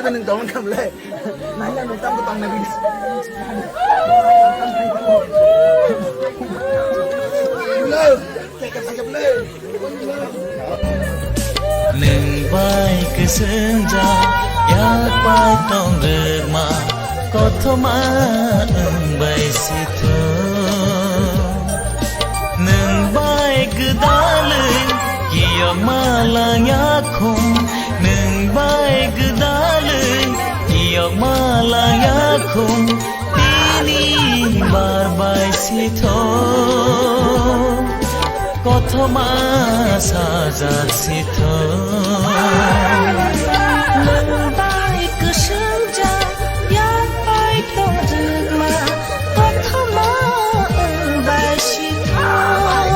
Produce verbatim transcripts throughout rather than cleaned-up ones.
Nang dong kam le. Nang nang tam ko tang na bin. Nwng bai kwswngjak yak pai tong rwkma, kothoma nwng bai sithok. Nwng bai gwdalwi kiyokma lang yakhung, nwng bai gwdalwi kiyokma lang yakhung, tini bar bai sithok, kothoma sajak sithok. Nwng bai kwswngjak yak pai tong rwkma, kothoma nwng bai sithok.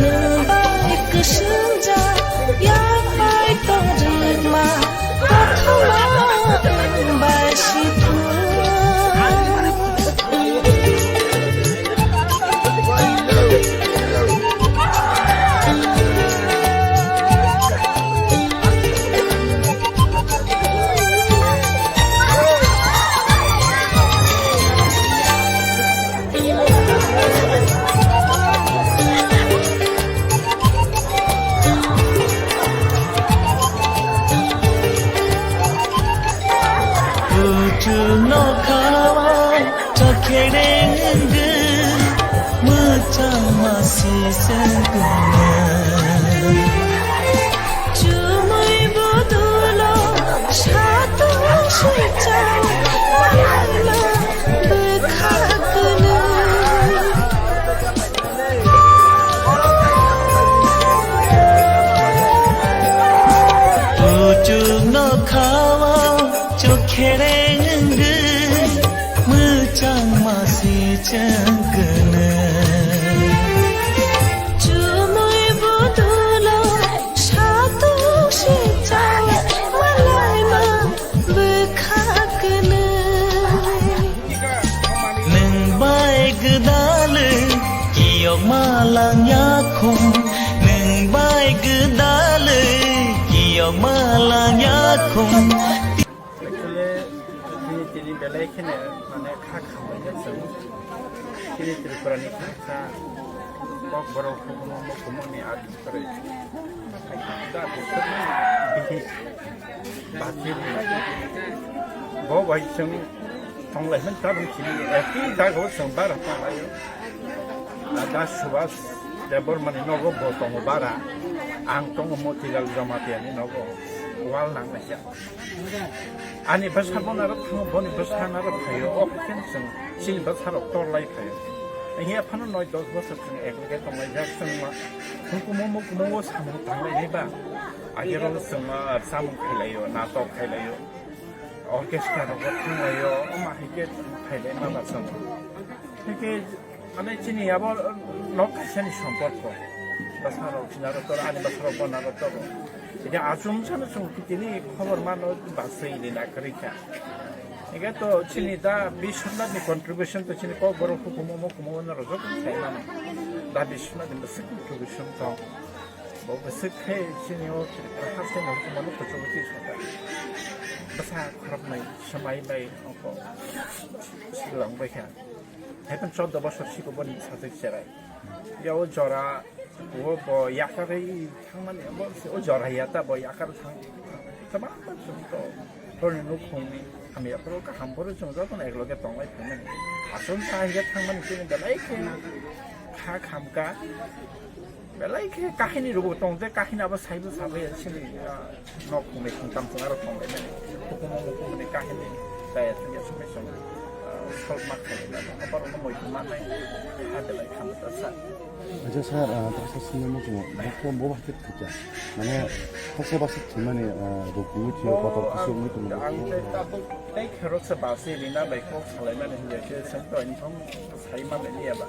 Nwng bai kwswngjak yak pai tong rwkma, kothoma nwng bai sithok. Kuchuk nokha o chokhereng wngwi mwchangma siseng tongo. Chumui bodulo satung swijak malaima bwkha kwnwi. Kuchuk nokha o chokhereng wngwi mwchangma sijak kwnwi. Chumui bodulo satung sijak malaima bwkha kwnwi. Nwng bai gwdalwi kiyokma lang yakhung, nwng bai gwdalwi kiyokma lang yakhung. Actually, chini tini belai kheno mane kha khamlaijak chwng. Chini Tripura ni kha kha kok borok hukumu mukumu ni ati kwrwi. Da bihik. Bo bai chwng tonglai hwn tabuk chini eki dago chwng bara tonglaio. Da Subhas Debbarma ni nogo bo tongo bara. Ang tongo Motilal Jamatia ni nogo wal nanglaijak. Ani bwsa bo naro thango, boni bwsa naro phaio. O khe chwng chini bwsa rok torlai phaio. Hiya phano noi dos bosor chwng ekloge tonglaijak chwng ma. Hukumu mukumu o samung tanglainai ba. Agero chwng ma samung khailaio, natok khailaio. Orchestra rok bo thanglaio, omo hai khe khailai ma ba chwng. Hwnkhe mane chini abo nok kaisa ni somporko. Bwsa rok chini aro tor, ani bwsa rok bo naro tor. Hwnkhe achomsa no chwng tini khobor mano ba swi ni na kwrwi kha. Hwnkhe to chini da Biswanath ni contribution to chini kok borok hukumu mukumu no rojak khai mano. Da Biswanath ni bwswk contribution tong. Bo bwswk khe chini o Tripura haste no hukumu no kuchugo chi saka. Bwsa khoroknwi swmai bai ongko swrwng bai kha. Haikhe chordo bosor siko boni sajwk cherai. Ya o jora, o bo yakarwi thangmani, bo o jora ya ta bo yakar thang. Tama chwng to, toni nukhungni hamya phuru kaham phuru chwng jotono ekloge tonglai phaimani. Aswk ta hinkhe thangmani chini belai khe kha khamka. Belai khe kahini rwgo tong, tei kahini abo saibo sabai sini, ah, nok khungnwi khungtam chwng aro tonglaimani. Hukumu mukumuni kahini chaya chwngya sumai song, ah, solma khaimani. Aborokno moitu mannai, ha belai khamjak sa. Acha sir, ah, tei sa sinai muchungo, bo khe bo bahai khe thwikya. Mane, thoksa basa thwimani, ah, rukungwi thwiyo, kotor kusu wngwi tongo. Ang tei tabuk tei kheroksa basi rina bai kok salaimani hinkhe, chwng to inthong sai manliya ba.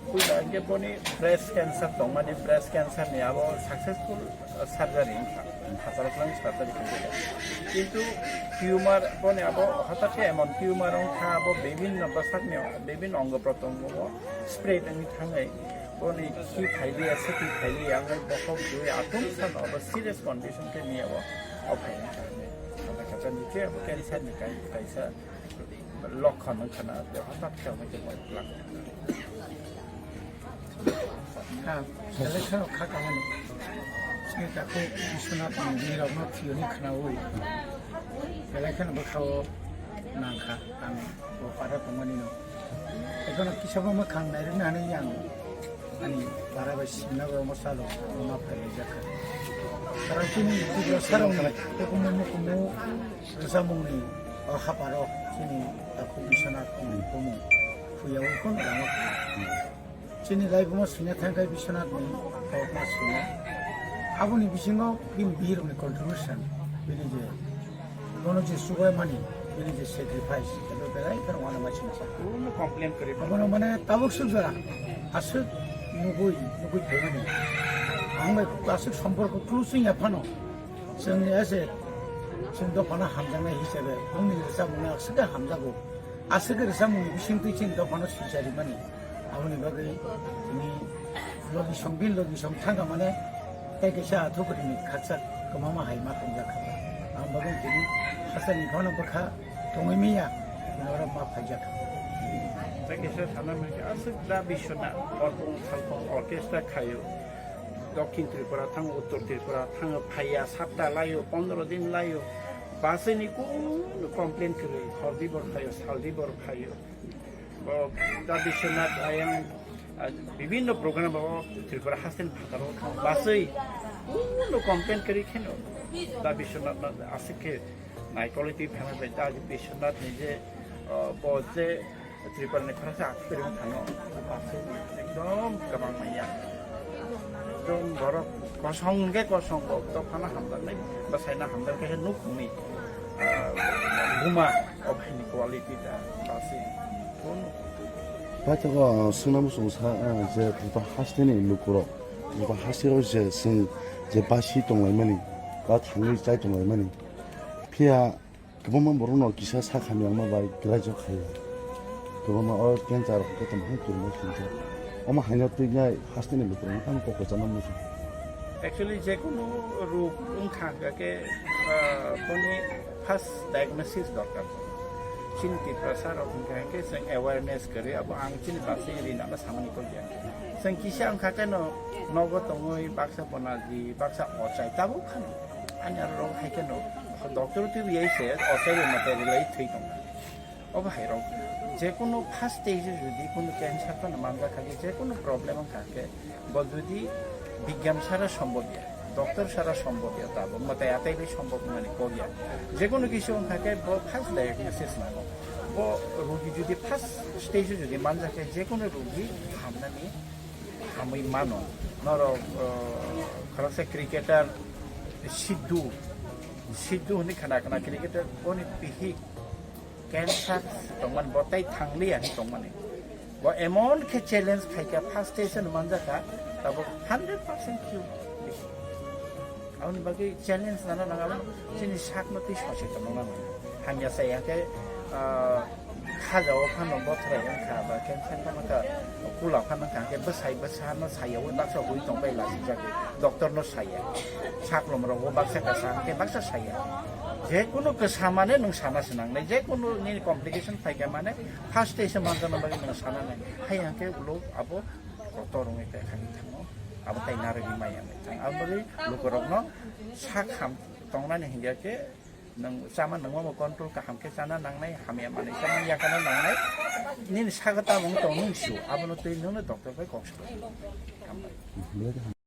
Puila hwnkhe boni breast cancer tongmani, breast cancer ni abo successful, uh, surgery wngkha, hachal kwlwng surgery khaijak. Kintu tumor boni abo hotak khe emon tumor wngkha, abo bibhinno bwsakni bibhinno ongo protyongo spread wngwi thangwi boni khi phailiya, swtwi phailiya wngwi bokhok dui atum sano abo serious condition khe ni abo o phai wngkha. Ni khe abo cancer ni kai-, kaisa lokhon wngkha na, tei hothat khe omo khe moi twlang. Ha, belai kheno kha kamani. Chini takhuk Biswanath ni birokno thwiyoni khwnawi. Belai kheno bwkhao nangkha ang bo para tongmani no. Ekono kisa bo mwkhang nairwkna hinwi ang ani para bai simna bai omo salo omo ma phailaijakha. Karon chini YouTube o sarong kumu kumu rwchapmungni o haparo chini takhuk Biswanath ni bumung phuya wi kono rang o. Chini laibuma swina thangkhai Biswanath ni kokma swina. Aboni bisingo bini birokni contribution, bini je bono je subai mani, bini je sacrifice, ebo belai kheno uanama singsa. Kuno complain kwrwi. Abono mane tabuk suk jora aswk nugui, nugui phaimani. Ang bai aswk somporko close wngya phano. Chwngni ase chwng dophano hamjaknai hisabe bongni rwchapmungno aswk khe hamjago. Aswk khe rwchapmungni bisingtwi chini dophano swijak rimani. Aboni bagwi tini logi song, bini logi song thangkha mane tei kaisa athukrini khakchak kwmama hai ma tongjak kha. Aboni bagwi tini hasteni phano bwkha tongwi manya, norok ma phaijak kha. Tei kaisa sana hwnkhe aswk da Biswanath orpong salpong orchestra khaio. Dokhin Tripura thango, Uttor Tripura thango, phaiya sapta laio, pondro din laio. Baswi ni kunu complain kwrwi, hordi bor phaio, saldi bor phaio. Bo da Biswanath ayang, ah, bibhinno program o Tripura haste ni phataro thang baswi kuno complain kwrwi kheno da Biswanath no aswk khe nai quality phano bai da Biswanath ni je, ah, bo je Tripura ni khoroksa akhir thano baswi ekdom kwbang manya. Ekdom borok kosong hwnkhe kosong kok dophano hamjaknai bwsaino hamjaknai khe nuk hwnwi, ah, buma o bhaini quality da baswi. Paithago, ah, swngna muchung sa, ah, je Tripura hasteni lukurok, Tripura hasteo je chwng je basi tonglaimani, ba thangwi chai tonglaimani, phiya kwbangma borokno kisa sak hamya wngma bai kwraijak khaio. Kwbangma o cancer rok khe tongma hai kwrwngma sinijak. Omo haino twi nai hasteni lukurokno tamo kok kwchangma muchung. Actually, jekunu rog wngkha hwnkha khe, ah, boni first diagnosis dorkar. Chini Tiprasa rok hwnkha hwnkhe chwng awareness kwrwi, abo ang chini basi rinano samani kok ya. Chwng kisa wngkha khe no nogo tongwi baksa bonaji, baksa ochai tabuk khano. Ani aro rok hai khe no doctor twi biyai se ochai rwma tei rwlai thwi tongkha. Obo hai rok jekunu first stage o jodi kunu cancer phano manjak kha khe, jekunu problem wngkha khe, bo jodi bigyan sara sombobya, doctor sara sombobya, tabuk mwtai atai bai sombob wngmani kokya. Jekunu kisa wngkha khe bo first diagnosis nango. Bo rugi jodi first stage o jodi manjak khe, jekunu rugi hamnani hamwi mano. Norok, uh, khoroksa cricketer Sidhu, Sidhu hwnwi khana khana cricketer boni pihik cancer tongmani, bo tei thangliya hwnwi tongmani. Bo emon khe challenge khaikha, first stage no manjakha, tabuk hundred percent cure. Aboni bagwi challenge nana nang, abo chini sakno twi soseton nang. Hamya sai hwnkhe, ah, khajao phano bothrai wngkha ba cancer phano kha kula phano kha hwnkhe bwsai bwsa no sayaui baksa hui tongbai lasijak, doctor no saya. Saklom rogo baksa kasa hwnkhe baksa saya. Je kunu kasa mane nwng sana se nangnai, je kunu nini complication phaikha mane first stage o manjakna bagwi nwng sana nai. Hai hwnkhe ulo abo kotor wngwi tongkha ni thango. Abo tai narwgwi maya nai thang. Aboni lukurokno sak ham tongnani hingya khe nwng chama nangma bo control kaham khe chana nangnai, hamya manwi chama yakana nangnai. Nini sago tamo wng tong nwng sio, abono twi nwngno doctor bai kok swkang. Hambai.